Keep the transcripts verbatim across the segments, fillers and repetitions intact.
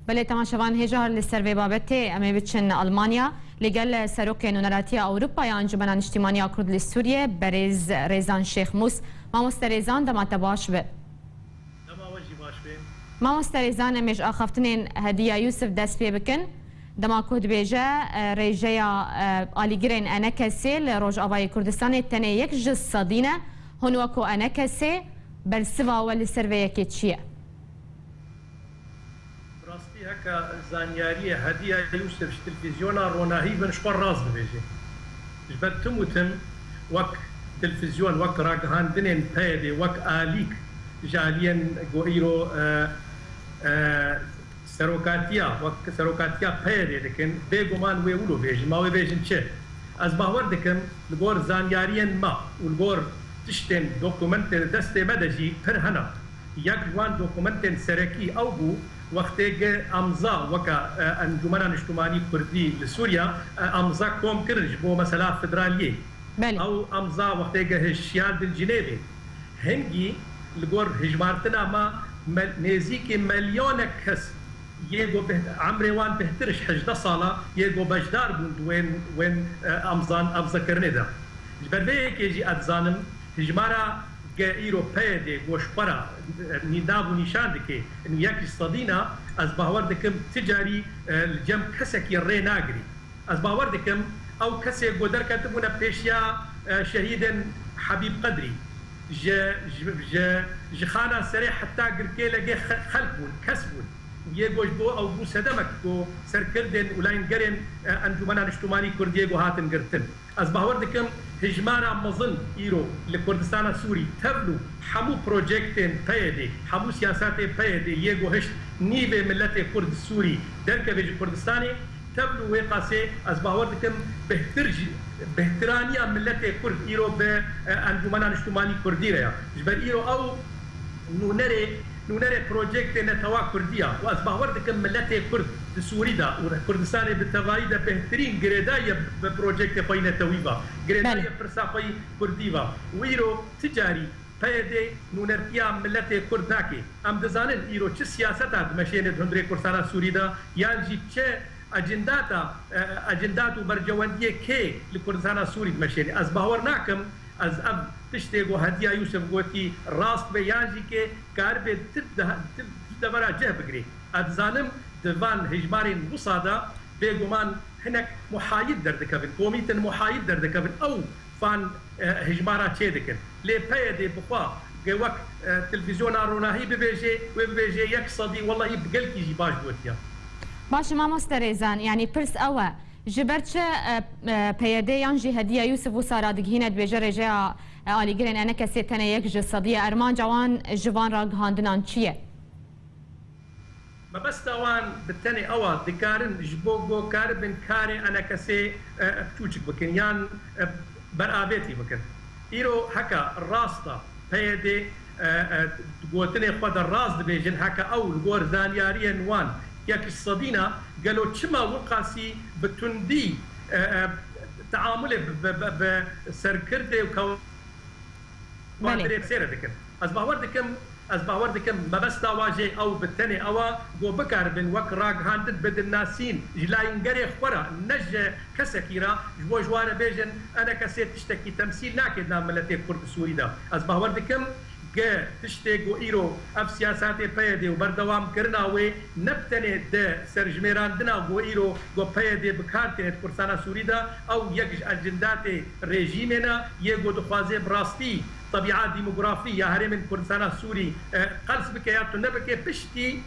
Belê, temaşevan hêjar li ser vê babetê em ê biçin Almanya. Li gel serokê Nûneratiya Ewropa ya Encûmena Niştîmaniya Kurd li Sûriyê, berêz Rêzan Şêxmûs. Mamoste Rêzan, dema te baş be. Dema we jî baş be. Mamoste Rêzan, em ê ji axaftinên Hediya Yûsif dest pê bikin. Dema ku dibêje, e, rêjeya, e, alîgirên ENKSê li Rojavayê Kurdistanê tenê yek ji sedî ne, hûn weko ENKSê, bersiva we li ser vê yekê çi ye? Bi rastî heke zanyariyê Hediya Yûsif ji televîzyona Ronahî bin, ji xwe rast dibêje. Ji ber tim û tim wek televîzyon, wek ragihandinên PYDê, wek alîk ji aliyên ku îro, e, e, serokatiya, wek serokatiya PYDê dikin, bêguman wê wilo bêjin. Ma wê bêjin çi? Ez bawer dikim, li gor zanyariyên me û li gor tiştên, dokumentên di destê me de jî pir hene. Yek ji wan dokumentên serekî ew bû, wextê ge amza weke, e, Encûmena Niştimanî Kurdî li Sûriya, e, amza kom kirin ji bo mesela federaliyê. Belê. Ew amza wextê ge hişyar di Cinêvê. Hingî li gor hijmartina me, me-, nêzîkî milyonek kes yê ku bih-, emrê wan bihtir ji hejdeh sala yê ku beşdar bûn di wên, wên, e, amzan, amzakirinê de. Ji ber vê yekê jî ez dizanim, hijmara ge îro PYDê ku ji xwe re, e, nî-, nav û nîşan dike, û yek ji sedî ne, ez bawer dikim ti carî, e, li cem kesekî rê nagirî. Ez bawer dikim, ew kesê ku derketibûne pêşiya, e, şehîdên Hebîb Qedrî, ji, ji, ji, ji xana serê heta girkê legê xe-, xelk bûn, kes bûn. Yê ku ji bo ew bû sedemek ku serkirdên û layîngerên, e, Encûmena Niştimanî Kurdiyê ku hatin girtin. Ez bawer dikim, hijmara mezin îro li Kurdistana Sûrî tevlû hemû projektên PYDê, hemû siyasetê PYDê yê ku hişt nîvê miletê Kurd Sûrî derkeve ji Kurdistanê, tevlû wê qasê ez bawer dikim bêhtir jî, bêhtiraniya miletê Kurd îro bi, e, Encûmena Niştimanî Kurdî re ya. Ji ber îro ew nûnerê, nûnerê projektê netewa Kurdî ya û ez bawer dikim miletê Kurd di Sûrî de û Kurdistanê bi tevayî de bêhtirîn girêdayî ye bi projektê xwe yî netewî ve, girêdayî Belê. ye pirsa xwe yî Kurdî ve û îro ti carî PYDê nûnertiya miletê Kurd nake. Em dizanin îro çi siyaseta dimeşêne di hundirê Kurdistana Sûrî de, yan jî çi ecindata, e, ecindat û bercewendiyê kê li Kurdistana Sûrî dimeşêne. Ez bawer nakim, ez ev tiştê ku Hediya Yûsif gotî rast be yan jî kê karibê ti de-, ti, ti devera cih bigirê. Ez dizanim di van hejmarên wisa de bêguman hinek muhayid derdikevin, komîtin muhayid derdikevin. Ew van, e, hejmara çêdikin. Lê PYDê bi xwe ge wek, e, televîzyona Ronahî bibêje, wê bibêje yek sedî, wellahî bi gelkî jî baş gotiye. Baş e mamoste Rêzan, yanî pirs ew e, ji ber çi, e, e, PYDê yan jî Hediya Yûsif wisa radigihîne dibêje rêjeya, e, alîgirên ENKSê tenê yek ji sedî ye? Armanca wan ji van ragihandinan çi ye? Mebesta wan bi tenê ew a dikarin ji bo ku karibin karê ENKSê, e, piçûçik bikin yan, e, beravêtî bikin. Îro heke rast e, PYDê, e, e, gotinê xwe de rast dibêjin, heke ew li gor zanyariyên wan yek ji sedî ne, gelo çima wiqasî bi tundî, e, e, teamulê bi, bi, bi, bi serkirdê û kew-, Belê. Xatirê sê re dikin. Ez bawer dikim, ez bawer dikim mebesta wa jê ew bi tenê ew a ku bikaribin wek ragihandin bidin nasîn ji layîngerê xwe re, ne ji kesekî re, ji bo ji wan re bêjin, ENKSê tiştekî temsîl nake di nav miletê Kurd û Sûrî de. Ez bawer dikim, ge tiştê ku îro ev siyasatê PYDê û berdewamkirina wê ne bi tenê di serjimêrandina ku îro ku PYDê bi kar tîne di Kurdistana Sûrî de, ew yek ji ecindatê rejîmê ne, yê ku dixwaze bi rastî tebîa demografî ya herêmên Kurdistana Sûrî, e, qels bike ya tune bike, piştî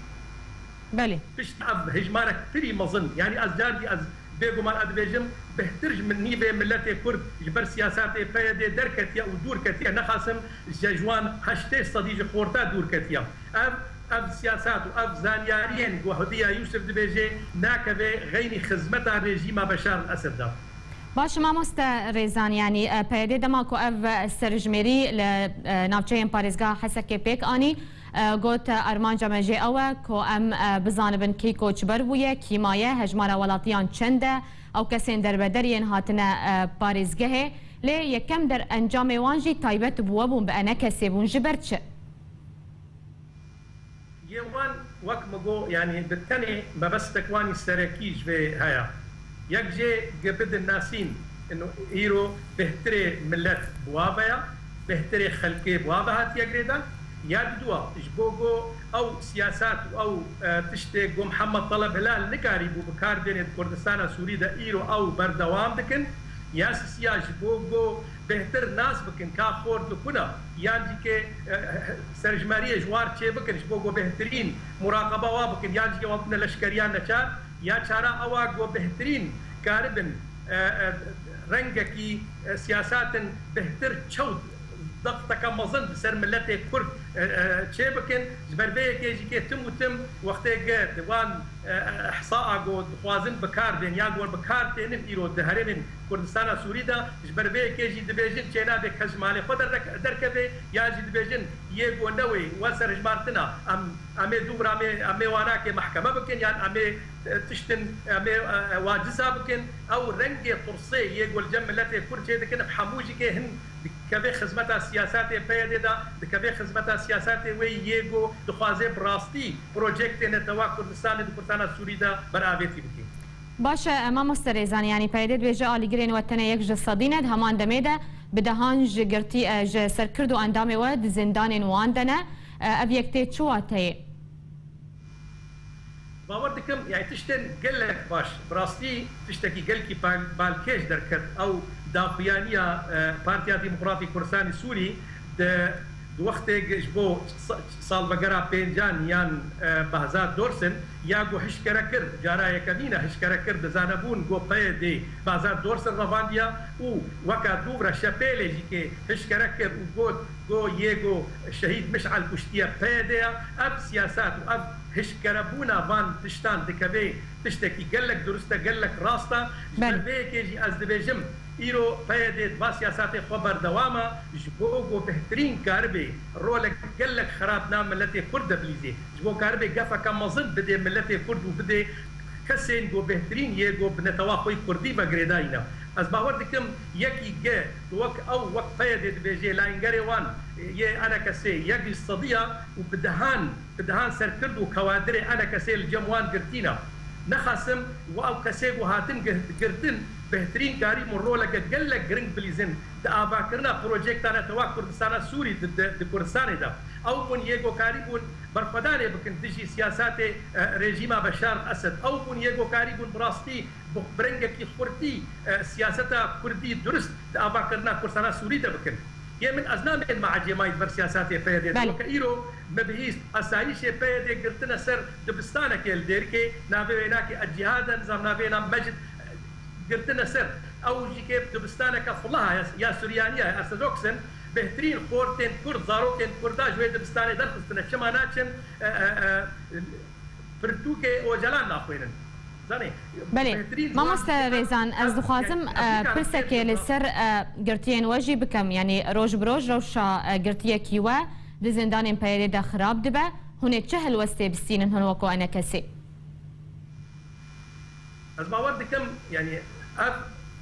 Belê. piştî ev hejmarek pirî mezin, yanî ez car dî ez bêguman ez dibêjim, bêhtir ji min nîvê miletê Kurd ji ber siyasatê PYDê derketiye û dûr ketiye, nexasim ji ji wan heştê sedî ji xorta dûr ketiye. Ev, ev siyasat û ev zanyariyên ku Hediya Yûsif dibêje, nakeve xeynî xizmeta rejîma Beşar el-Esed de. Baş e, mamoste Rêzan, yanî, e, PYDê dema ku ev, e, serjimêrî li, e, navçeyên parêzgeha Hesekê pêk anî, e, got, e, armanca me jê ew e ku em, e, bizanibin kî koçber bûye, kî maye, hejmara welatiyan çend e, ew kesên derbeder yên hatine, e, parêzgehê. Lê yekem der encamê wan jî taybet bi we bûn, bi ENKSê bûn. Ji ber çi? Yê wan Wek min got, yanî bi tenê mebestek wanî serekî ji vê heye. Yek jê gi bidin nasîn, ino îro bêhtirê milet bi wa ve ya, bêhtirê xelkê bi wa ve hatiye girêdan. Ya diduwa, ji bo go ew siyasat û ew, e, tiştê go Mihemed Teleb Hilal nikarîbû bi kar bêne di Kurdistana Sûrî de, îro ew berdewam dikin. Ya sisiya, ji bo go bêhtir nas bikin ka xort li ku ne, yan jî ke, e, serjmeriyê ji war çê bikin, ji bo go bêhtirîn muraqeba wa bikin, yan jî ke wan bine leşkeriya neçar, ya çara ewa go bêhtirîn karibin, e, e, rengekî, e, siyasatin bêhtir çew dexteke mezin li ser miletê Kurd, e, e, çê bikin. Ji ber vê yekê jî ke tim û tim wextê ge di wan, e, e, ihsaa go dixwazin bi kar bên, yan go bi kar tênin îro di herêmên Kurdistana Sûrî de, ji ber vê yekê jî dibêjin çênabe kes ji malê xwe derdek-, derkeve, yan jî dibêjin yê go newê we serhilmartina, em, em ê dûvra me, em ê wanakê mehkeme bikin, yan em ê, e, tiştin, em ê, e, e, waciza bikin. Ew rengê tirsê yê go li cem miletê Kurd çê dikin, ev hemû jî ke hin dikeve xizmeta siyasatê P Y D de, dikeve xizmeta siyasatê wê yê go dixwaze bi rastî projektê netewa Kurdistanê di Kurdistana Sûrî de beravêtî bike. Baş e, mamoste Rêzan, yanî P Y D dibêje alîgirên we tenê yek ji sedî ne, di heman demê de bi dehan ji girtî, e, ji serkird û endamê we di zindanên wan de ne. E, ev yek tê çi wateyê? Bawer dikim, yani tiştên gelek baş, bi rastî tiştekî gelkî bal-, balkêş derket ew daxuyaniya, e, Partiya Demokratîk Kurdistanê Sûrî di, di wextê ji bo sa-, salvegera pêncan yan, e, Behzad Dorsin ya ku hişkere kir, cara yekemîn e hişkere kir, di zanebûn ku P Y D Behzad Dorsin revandiya û weka dûvra şepêlê jî kê hişkere kir û got, Go yê go şehîd Mişal kuştiye P Y D ya, ev siyasat û ev hişkerebûna van tiştan dikeve tiştekî gelek durist e, gelek rast e. Ji ber Belê. vê yekê jî ez dibêjim, îro P Y D di va siyasatê xwe berdewam e, ji bo go bêhtirîn karibe rolek gelek xerab nav miletê Kurd de bilîzê. Ji bo karibe gefeke mezin bidê miletê Kurd û bidê kesên go bêhtirîn yê go bi netewa xwe yê Kurdî ve girêdayî ne. Ez bawer dikim, yekî ge wek ew, wek P Y D dibêjê, layîngerê wan, yê enekesê yek ji sediya û bi dehan, bi dehan serkird û kewadirê enekesê li cem wan girtî ne. Nexasim we ew kesê ku hatin gi-, girtin, bêhtirîn karîbûn roleke gelek giring bilîzin di avakirina projekta netewa Kurdistana Sûrî di, di, di Kurdistanê de. Ew bûn yê ku karîbûn berxwedanê bikin dijî siyasatê, e, rejîma Beşar Esed. Ew bûn yê ku karîbûn bi rastî bi, bi rengekî xurtî, e, siyaseta Kurdî durist di avakirina Kurdistana Sûrî de bikin. Yê min ez namênime ecêmayî di ber siyasatê P Y D de. Belê. Weke îro me bihîst asayîşê P Y D girtine ser dibistanekê li Dêrikê, navê wê nake El Cihad e, nizam navê na Mecid, e, girtine ser. Ew jî ke dibistaneke fulaha ya, ya Suryaniya, Ortodoksin, bêhtirîn xortên Kurd, zarokên Kurda ji wê dibistanê derxistine. Çima naçin, e, e, e, pirtûkê Ocalan naxwînin? Zanî, Belê. bêhtirîn Mamoste ziman Rêzan, ez dixwazim, yani, e, Afrika pirsekê li ser, e, girtiyên we jî bikim. Yanî roj bi roj rewşa, e, girtiyekî we di zindanên P Y D de xirab dibe. Hûn ê çi helwestê bistînin hûn weko enekesê? Ez bawer dikim, yani, ev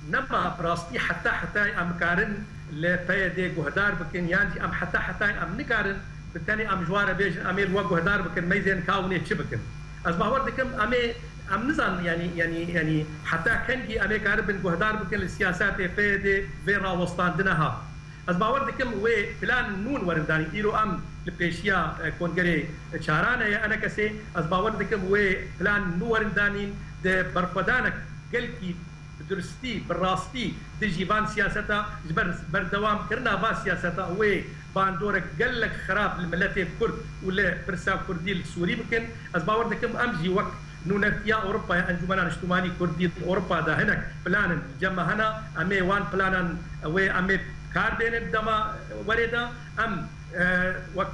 nema bi rastî heta hetayê em karin li P Y D guhdar bikin, yan jî em heta hetayê em nikarin bi tenê em ji wan re bêjin, em ê li we guhdar bikin, meyzên ka hûn ê çi bikin. Ez bawer dikim, em ê, em nizanin, yani, yani, yani, heta kengî em ê karibin guhdar bikin li siyasatê P Y D vê rawestandine ha. Ez bawer dikim wê plan nû werin danîn. Îro em li pêşiya, e, kongerê çaran e ya enekesê. Ez bawer dikim wê plan nû werin danîn di berxwedanek gelkî bi duristî, bi rastî dijî van siyaseta, ji ber berdewamkirina van siyaseta wê bandorek gelek xirab li miletê Kurd û li pirsa Kurdî li Sûrî bikin. Ez bawer dikim em jî wek Nûnertiya Ewropayê, Encûmena Niştimanî Kurdî li Ewropa de hinek plan in li cem me hene. Em ê wan planan wê em ê kar bênin dema werê de. Em, e, wek,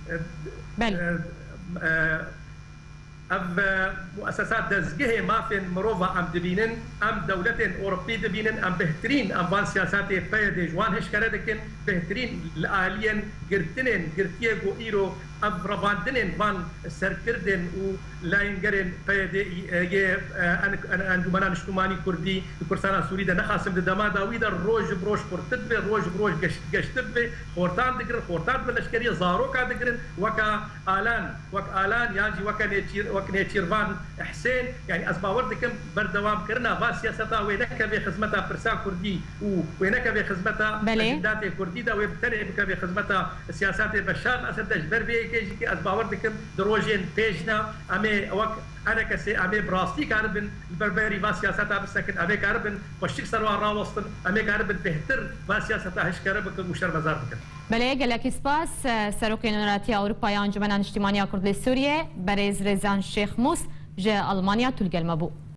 e, Belê. e, e, ev, e, muesesa dezgehê mafên mirova em dibînin, em dewletên Ewropî dibînin, em bêhtirîn, em van siyasatê P Y D ji wan hişkere dikin, bêhtirîn li aliyên girtinên girtiyê ku îro Ev revandinên van serkirdên û layîngerên P Y D'yê, e, en-, en-, Encûmena Niştimanî Kurdî di Kurdistana Sûrî de nexasim di dema dawî de roj bi roj xurtir dibe, roj bi roj geş-, geştir dibe, xortan digirin, xortan dibe leşkeriyê, zaroka digirin, weka Alan, wek Alan yan jî weke Nêçîr-, wek Nêçîrvan Husên, yanî ez bawer dikim berdewamkirina va siyaseta wê nekeve xizmeta pirsa kurdî û wê nekeve xizmeta Belê. Ecindadê kurdî de, wê bi tenê bikeve xizmeta siyasetê Beşar Esed de, ji ber vê yekê jî ki ez bawer dikim di rojên pêş de em ê wek enekesê em ê bi rastî karibin li berberî va siyaseta bisekin, em ê karibin xweşik ser wan rawestin, em ê karibin bêhtir va siyaseta hişkere bikin û şermezar bikin. Belê, gelekî spas. Serokê Nûneratiya Ewropa ya Encûmena Niştimanî ya Kurd li Sûriyê, berêz Rêzan Şêxmûs ji Almanya tu li gel me bû.